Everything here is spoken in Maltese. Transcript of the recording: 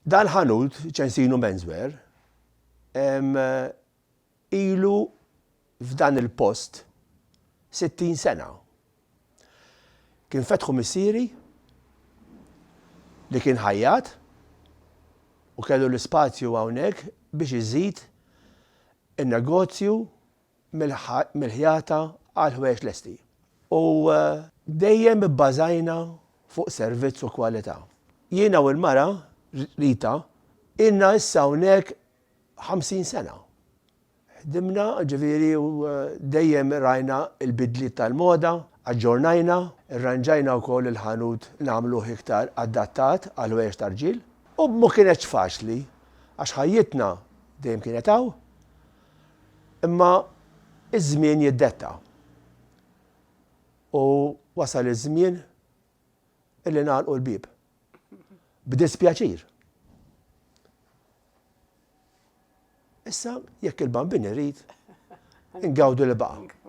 Dal-ħanut, Ċensinu Menswear, ilu f'dan il-post 60 sena. Kien fetħu missieri li kien ħajjat u kellu l-ispazju hawnhekk biex iżid in-negozju mill-ħjata għal ħwejjeġ lesti. U dejjem ibbażajna fuq servizz u kwalità. Jiena u l-mara, Rita, ilna issa hawnhekk 50 sena. Ħdimna, ġifieri, u dejjem rajna l-bidliet tal-moda, aġġornajna, irranġajna wkoll il-ħanut nagħmluh iktar adattat għall-ħwejjeġ ta' rġiel. U ma kinetx faċli għax ħajjitna dejjem kienet hawn. Imma iż-żmien jiddetta. U wasal iż-żmien illi nagħlqu l-bieb. B'dispjaċir. Issa jekk il-Bambin irid, ingawdu li baqa'.